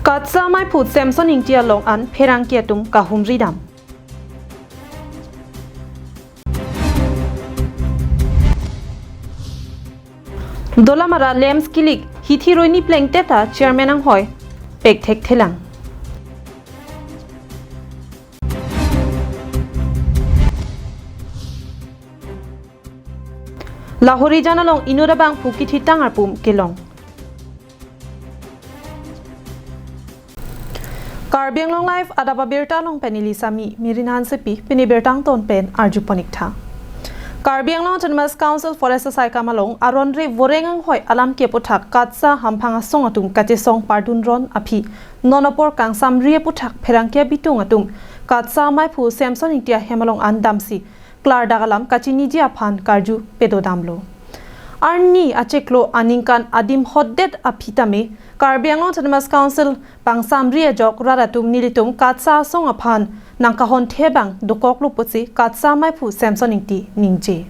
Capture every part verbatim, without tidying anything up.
KATSA maiphu Samson Ingti along an pherangke atum kahumri dam. Dolamara lamps kilik, hithi roini plengte ta chairman anghoi pekthek thelang. Lahorijan along inut abangphu kithitang arpum kelong. Karbi Anglong Live adap abirta along pen neli Sami Mirin Hansepi, pini birta angton pen arjupon ik tha. Karbi Anglong Autonomous Council Forest asaikam along aron re voreng anghoi alam ke aputhak KATSA hamphang asong atum kachesong pardun ron aphi non apor kangsamri aputhak pherangke abitung atum KATSA maiphu Samson Ingti ahem along an damsi klardak alam kachiniji aphan karju pedodamlo. Arni achiklo aningkan adim hotdet aphi tame Karbi Anglong Autonomous Council pangsamri ajok rat atum nelitum KATSA asong aphan nangkahon thebang dokoklo pusi KATSA maiphu Samson Ingti ningje.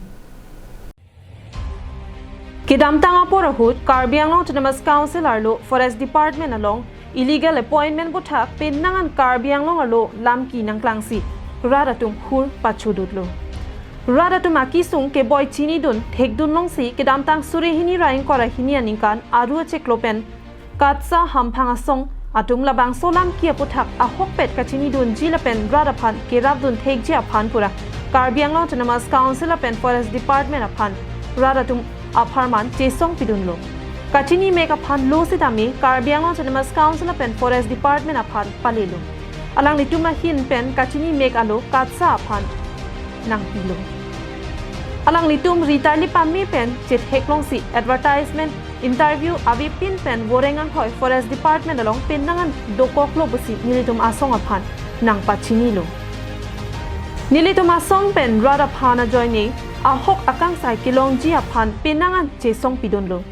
Kedamtang apor ahut Karbi Anglong Autonomous Council arlo Forest Department along illegal appointment aputhak penang an Karbi Anglong arlo lamki nangklangsi rat atum hur pachudutlo. Rat atum akesung keboi chinidun thekdun longsi kedamtang suri hini ra ingkoi ra hini aningkan aru achiklo pen KATSA hamphang asong atum labangso lamki aputhak ahokpet kachinidunji lapen rat aphan kerapdun thekji aphan pura Karbi Anglong Autonomous Council lapen Forest Department aphan rat atum apharman chesong pidunlo. Kachini mek aphan lo sitame Karbi Anglong Autonomous Council lapen Forest Department aphan palelo. Alanglitum ahin pen kachini mek alo KATSA aphan nangpilo. Alanglitum ritarli pame pen chetheklongsi advertisement, interview avepin pen voreng anghoi Forest Department along penang an dokoklo pusi nelitum asong aphan nangpachinilo. Nelitum asong pen rat aphan ajoine ahok akangsai kelongji aphan penang an chesong pidunlo.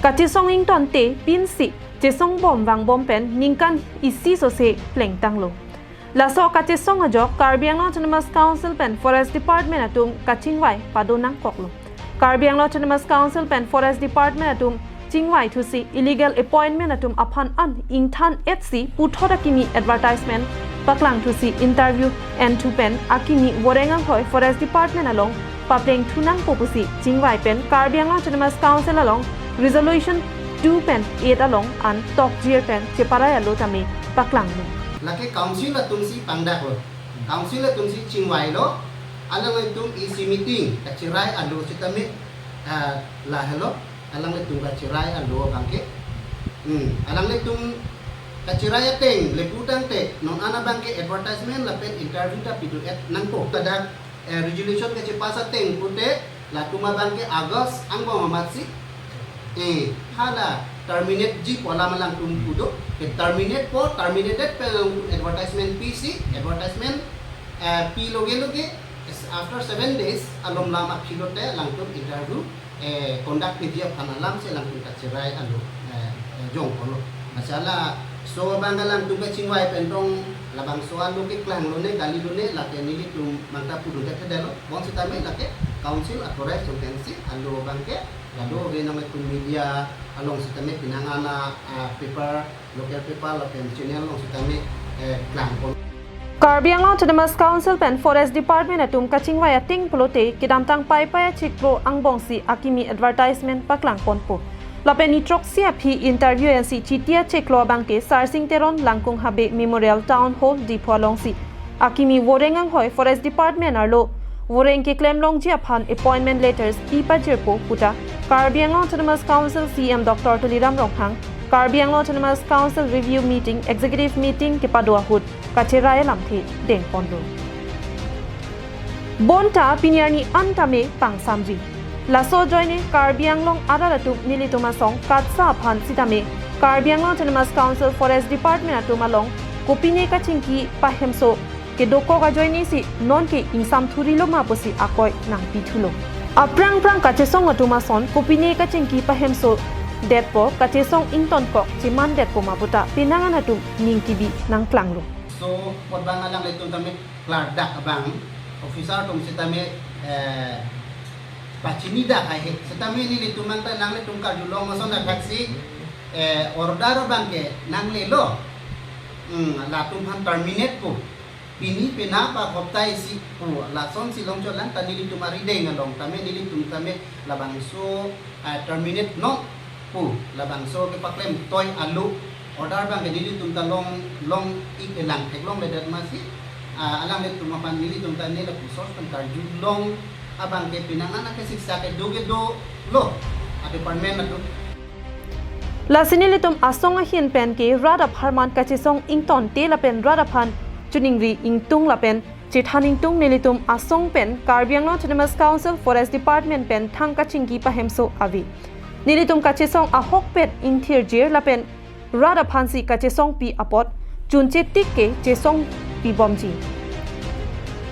Kachesong ingtonte pinsi chesong bom vangbom pen ningkan isi sose plengtanglo. Laso kachesong ajok Karbi Anglong Autonomous Council pen Forest Department atum kachingvai pado nangkoklo. Karbi Anglong Autonomous Council pen Forest Department atum chingvai thusi illegal appointment atum aphan an ingthan etsi puthot akimi advertisement paklang thusi interview enthu pen akimi voreng anghoi Forest Department along papleng thunangpo pusi chingvai pen Karbi Anglong Autonomous Council along Resolution two pen eight along an tokjir pen cheparai alo tame paklanglo. Lake council atumsi pangdaklo. Council atumsi chingvailo. Alanglitum isi meeting kachirai alo sitame, ah, lahelo. Alanglitum kachirai alo abangke. Hmm, alanglitum kachirai ateng lapu tangte non an abangke advertisement lapen interview ta pidu-et nangpo. Ladak, eh, resolution kachipass ateng pute latum abangke August angbong amatsi, eh, hala terminate ji pu alam alangtum pu do. Ke terminate po, terminated pen alangtum advertisement pisi, advertisement, eh, pi loge loge, after seven days alom lam aphi lote alangtum interview, eh, conduct piji aphan alamsi alangtum kachirai alo, eh, eh, jongkoklo. Masala so abang alangtum kachingvai pen tong labangso alo keklanglo ne, kalilo ne, lake nelitum mangta pudun thekthedetlo. Bonsitame lake council authorized agency alo abangke lado ave nangtum media along sitame penang an a, ah, paper, local paper lapen channel along sitame, eh, klangkok. Karbi Anglong Autonomous Council pen Forest Department atum kachingvai ateng pulote kedamtang Paipai achiklo angbongsi akimi advertisement paklangponpo. Lapen ni throksi aphi interview ensi Chiti achiklo abangke Sarsing Teron Langkung Habe Memorial Town Hall Diphu alongsi akimi voreng anghoi Forest Department arlo voreng keklem longji aphan appointment letters pi pajirpo puta Karbi Anglong Autonomous Council C M Doctor Tuliram Ronghang Karbi Anglong Autonomous Council Review Meeting, Executive Meeting kepado ahut kachirai alamthe dengponlo. Bonta pini arni an tame pangsamji. Laso ajoine Karbi Anglong arat atum nelitum asong KATSA aphan sitame Karbi Anglong Autonomous Council Forest Department atum along kopine kachingki pahemso kedokok ajoinesi nonke ingsamthurilo ma pusi akoi nangpithulo. Aphrang phrang kachesong atum ason kopine kachingki pahemso detpo, kachesong ingtonkok chemandetpo ma puta penang an atum ning kibi nangklanglo. So, apot abang alanglitum tame klardak abang, officer atum sitame, eh, pachinidak hai he. Sitame nelitum mangta nanglitum karjulong ason athaksi, eh, order abangke nanglelo. Hmm, latum aphan terminate po. Pini penap ahopta isi po. Lasonsi longchot lang ta nelitum arideng along tame nelitum tame labangso, ah, terminate non po. Labangso kepaklem toi alo order abangke nelitum ta long, long-ik, eh, lang theklongledet masi, ah, alanglitum aphan nelitum ta ne lapu source pen karjulong abangke penang an akesiksa kedo kedo lo a department atum. Lasi nelitum asong ahin pen ke rat apharman kachesong ingtonte lapen rat aphan choningri ingtung lapen chethan ingtung nelitum asong pen Karbi Anglong Autonomous Council Forest Department pen thang kachingki pahemso ave. Nelitum kachesong ahokpet ingthirjir lapen rat aphansi kachesongpi apot chunche tik ke chesongpi bomji.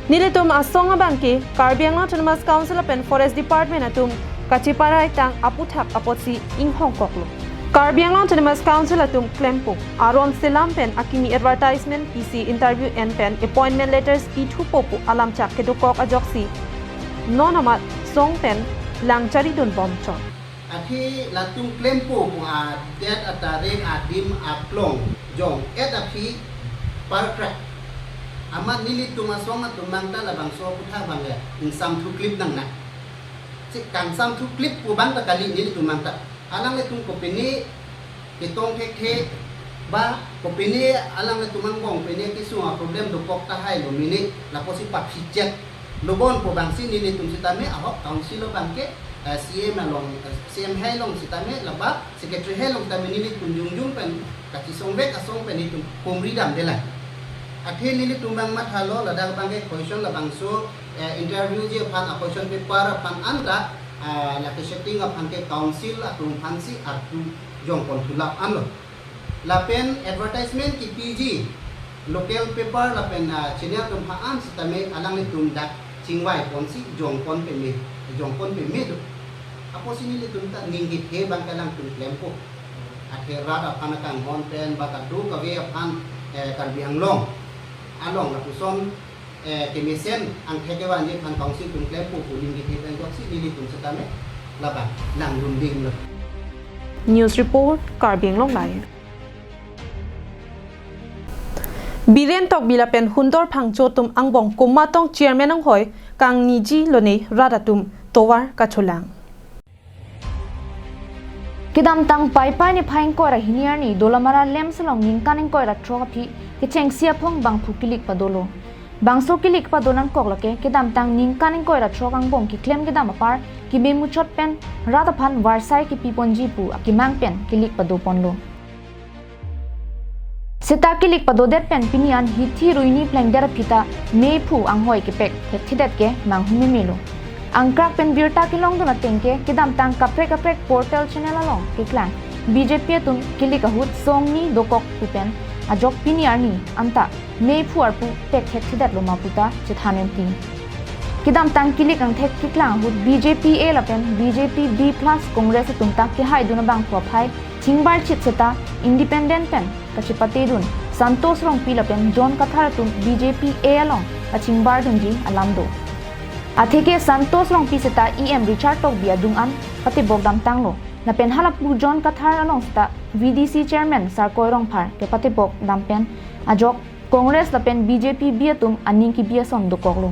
Nelitum asong abangke Karbi Anglong Autonomous Council lapen Forest Department atum kacheparai tang aputhak apotsi inghongkoklo. Karbi Anglong Autonomous Council atum klempo, aron selam pen akimi advertisement pisi interview en pen appointment letters pithupo pu alamchak kedokok ajoksi non amat song pen lang charidun bomchot. Athe latum klempo pu adet atarik adim aklong jong et aphi parkra. Amat nelitum asong atum mangta labangso aphuthak abang le ingsam thuklip nangne. Si kangsam thuklip pu abang ta kali nelitum mangta. Alanglitum kopine ketong thekthe ba kopine alanglitum angbong pine kesung aproblem dokok tahai lo mene lapusi paphichet lo bon pu abangsi nelitum sitame ahok council abangke, eh, C M along, eh, C M hai along sitame laba secretary hai along sitame nelitum jongjong pen kachesongvek asong pen nelitum kumri damde lang. Athe nelitum abang mathalo ladak abangke question labangso, eh, interviewji aphan a question paper aphan anta, ah, lake setting aphan ke council atum aphansi artu jongpon thulap anlo. Lapen advertisement kipiji local paper lapen, ah, channel atum aphan sitame alanglitum dak chingvaiponsi jongpon peme, jongpon peme do. Apotsi nelitum ta ning kethe abangke alangtum klempo. Athe rat aphan akanghon pen ba kadokave aphan, eh, Karbi Anglong along lapuson, eh, kemesen angthek kevanji aphan council atum klempo pu ning kethe pen ajoksi nelitum sitame labang langdundinglo. News report, Karbi Anglong Live. Biren Tokbi lapen Hundor Phangcho atum angbong komatong chairman anghoi kangniji lone rat atum tovar kacholang. Kedamtang Paipai niphai ingkoi ra hini arni Dolamara LAMPS along ningkan ingkoi ra throk aphi kechengsi aphong bangphu kilik padolo. Bangso kilik pado nangkok lake kedamtang ningkan ingkoi ra throk angbong keklem kedam apar keme muchot pen rat aphan varsai kepiponji pu akemang pen kilik padoponlo. Seta kilik padodet pen pini an hithi ruini plengdet aphi ta mephu anghoi kepek thekthedet ke manghumemelo. Angkrak pen birta kelongdun ateng ke kedamtang kaprek kaprek portal channel along keklang B J P atum kilik ahut song ni dokok pu pen ajok pini arni anta mephu arpu pek thekthedet lo ma puta chethan enti. Kedamtang kilik angthek keklang ahut B J P A lapen B J P B plus Congress atum ta kehaidun abangphu aphai chingbarchit seta independent pen kachepatedun Santosh Rongpi lapen John Kathar atum B J P A along kachimbardunji alam do. Atheke Santosh Rongpi seta E M Richard Tokbi adung an patebok damtanglo. Lapen halapu John Kathar along seta V D C chairman Sarkoi Rongphar kepatebok dam pen ajok Congress lapen B J P B atum aning kebi ason dokoklo.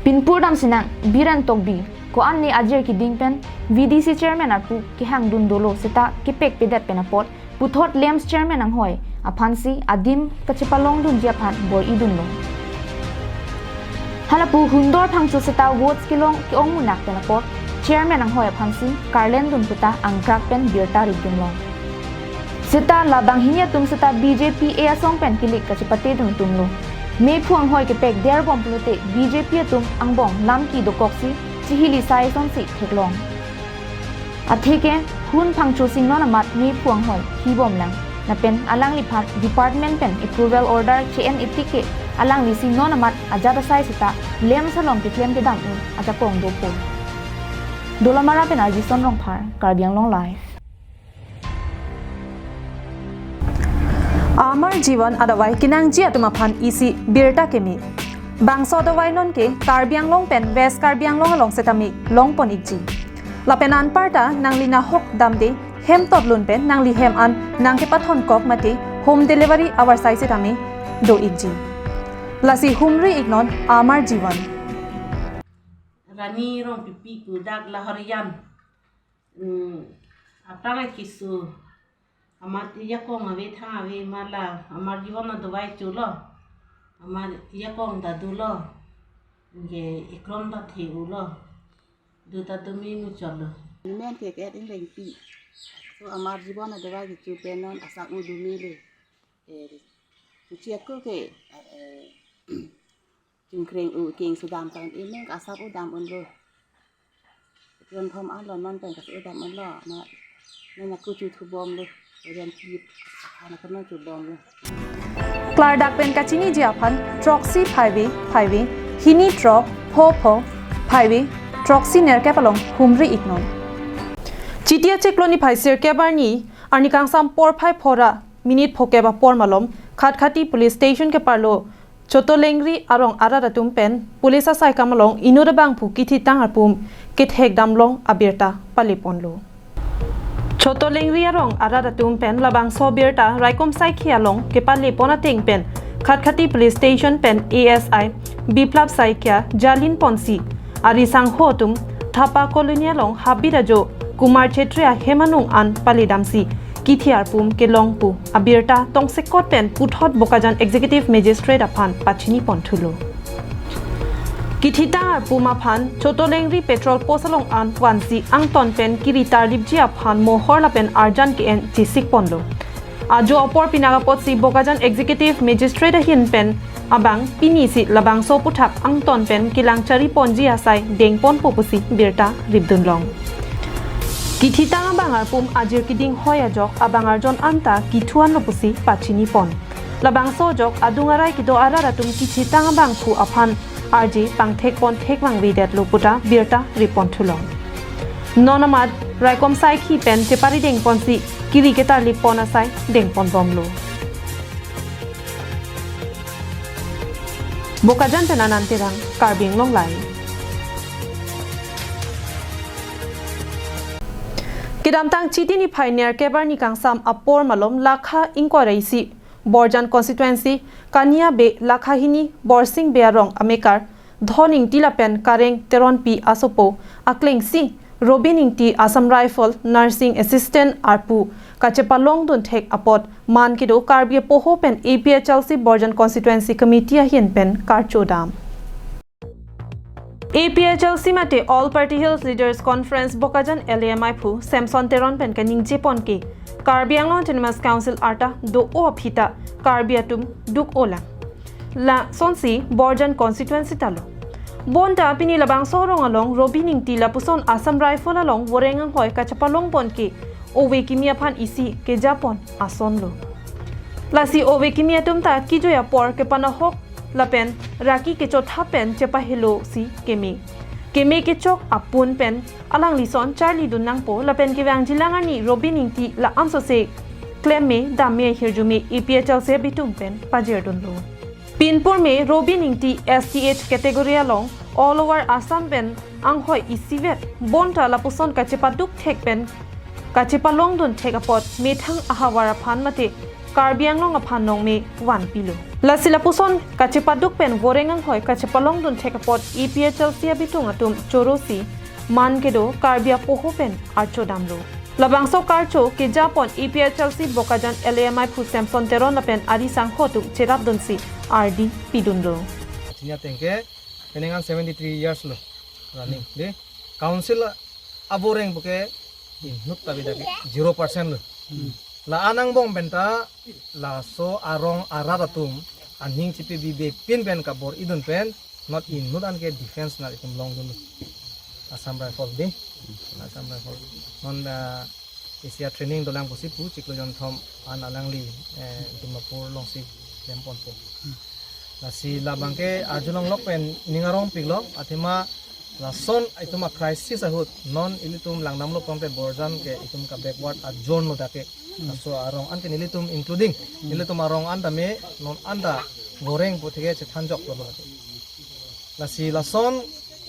Pinpur dam sinang Biren Tokbi ko-an ne ajir keding pen V D C chairman arpu kehangdun dolo seta kepekpedet pen apot puthot LAMPS chairman anghoi aphansi adim kachepalongdunji aphan bor-idunlo. Halapu Hundor Phangcho seta votes kelong ke-ong munak pen apot chairman anghoi aphansi karlendun puta angkrak pen birta rikdunlo. Seta labang hini atum seta B J P A asong pen kilik kachepatedun atumlo. Mephu anghoi kepek derbom pulote B J P atum angbong lam kedokoksi chihili sai asonsi theklong. Atheke Hun Phangcho si non amat mephu anghoi hibomlang. Lapen alangliphan department pen approval order che-en itik ke alanglisi non amat ajat asai seta LAMPS along keklem kedam un ajakong dopo. Dolamara pen Arjison Rongphar, Karbi Anglong Live. Amar Jiwan adavai kenangji atum aphan isi birta keme. Bangso adavai nonke Karbi Anglong pen West Karbi Anglong along setame longpon ikji. Lapen anparta nangli nahok damde hem totlun pen nangli hem an nangkepathon kok mate Home delivery avarsai sitame do-ikji. Lasi humri-iknon Amar Jivan. Rani Rongpipi pu dak Lahorijan. Hmm, aphrang keso. Amat ajakong ave, thang ave, mala Amar Jivan adovai cholo. Amat ajakong ta dolo. Anke ekrom ta the-olo. Do ta do me muchotlo. Amen ke Ket Inglengpi. So Amar Jivan adovai kecho pen non asap un do mele. Eh, kuchi ako ke, eh, chungkreng u keng sudam tan, amen asap un dam unlo. Jon thom alo non pen kas un dam unlo. Na, na kuchu thubomlo. Jon kip, ana kono chubomlo. Klardak pen kachiniji aphan throksi phaive phaive hini throk pho pho phaive throksi nerkep along humri-iknon. Chiti achiklo niphai sirkep arni, arni kangsam porphai phora minute phokep apor malom Khatkhati Police Station keparlo Chotolengri arong arat atum pen police asaikam along inut abangphu kithitang arpum kethek damlong abirta paleponlo. Chotolengri arong arat atum pen labangso abirta raikom saikhi along kepalepon ateng pen Khatkhati Police Station pen A S I Biplab Saikia jalin ponsi arisangho atum Thapa Colony along habit ajo Kumar Chetri ahem anung an paledamsi kithi arpum kelong pu abirta tongsekot pen puthot Bokajan Executive Magistrate aphan pachini ponthulo. Kithitang arpum aphan Chotolengri Patrol Post along an vansi angton pen kiri tarlipji aphan mohor lapen arjan ke-en chesik ponlo. Ajo apor pinak apotsi Bokajan Executive Magistrate ahin pen abang pinisi labangso aphuthak angton pen kelang chari ponji asai dengponpo pusi birta ripdunlong. Kithitang abang arpum ajir kiding hoi ajok abang arjon anta kithuanlo pusi pachini pon. Labangso ajok adung arai kedo arat atum kithitang abangphu aphan arje pangthek ponthek vangvedetlo puta birta riponthulong. Non amat raikom saikhi pen chepari dengponsi kiri ketarlip pon asai dengponbomlo. Bokajan pen Anand Terang, Karbi Anglong Live. Kedamtang Chiti niphai nerkep arni kangsam apor malom lakha ingkoi ra isi Borjan Constituency, Kania Bey lakha hini Borsing Bey arong amekar Dhon Ingti lapen Kareng Teronpi asopo aklengsi Robin Ingti Assam Rifle Nursing Assistant arpu kachepalongdun thek apot man kedo Karbi apoho pen A P H L C Borjan Constituency Committee ahin pen karcho dam. A P H L C mate All Party Hills Leaders Conference Bokajan L A M I phu Samson Teron pen kaningje pon ke Karbi Anglong Autonomous Council arta do-o aphi ta Karbi atum duk-o lang. Lasonsi Borjan Constituency ta lo. Bonta pini labangso arong along Robin Ingti lapuson Assam Rifle along voreng anghoi kachepalong pon ke ove kimi aphan isi keja pon ason lo. Lasi ove kimi atum ta kejoi apor kepanahok lapen raki kechotha pen chepahelosi keme. Keme kechok apun pen alanglison charlidun nangpo lapen kevangjilang arni Robin Ingti la-an sose klemme damme ahirjume A P H L C abitung pen pajirdunlo. Pinpur me Robin Ingti S T H category along all over Assam pen anghoi isivet bonta lapuson kachepaduk thek pen kachepalongdun thek apot methang ahavar aphan mate Karbi Anglong aphan nongme vanpilo. Lasi lapuson kachepaduk pen voreng anghoi kachepalongdun thek apot A P H L C abitung atum chorosi man kedo Karbi apoho pen archo damlo. Labangso karcho keja pon A P H L C Bokajan L A M I phu Samson Teron lapen arisangho atum cherapdunsi ardi pidunlo. Chini ateng ke penang an seventy three years lo running. De, council avoreng puke inut ta bida ke zero percent lo. La-an angbong penta laso arong arat atum aning chipi bibe pin pen kabor-idun pen not inut an ke defense na itum longdun. Assam Rifle de. Assam Rifle. Non, ah, isi a training dolang pusi pu chiklo jonthom an alangli, eh, Dimapur alongsi klem ponpo. Lasi labang ke arjulong lok pen ning arongpiklo, athema lason itum a crisis ahut non ilitum langdamlo pon te Borjan ke itum ka backward a zone lo dak ke. Laso arong an ke nelitum including nelitum arong an tame non an ta voreng pu theke chethanjoklo. Lasi lason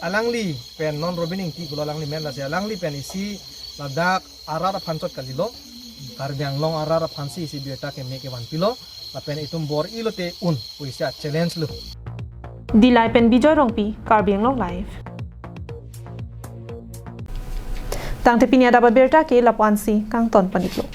alangli pen non Robin Ingti pulo alangli men, lasi alangli pen isi ladak arat aphan chot kalilo. Karbi Anglong arat aphansi isi birta keme kevan pilo, lapen itum bor-i lote un pusi a-challenge lo. Dillai pen Bijoy Rongpi, Karbi Anglong Live. Tangte pini adap abirta ke lapu-ansi kangton pon-iklo.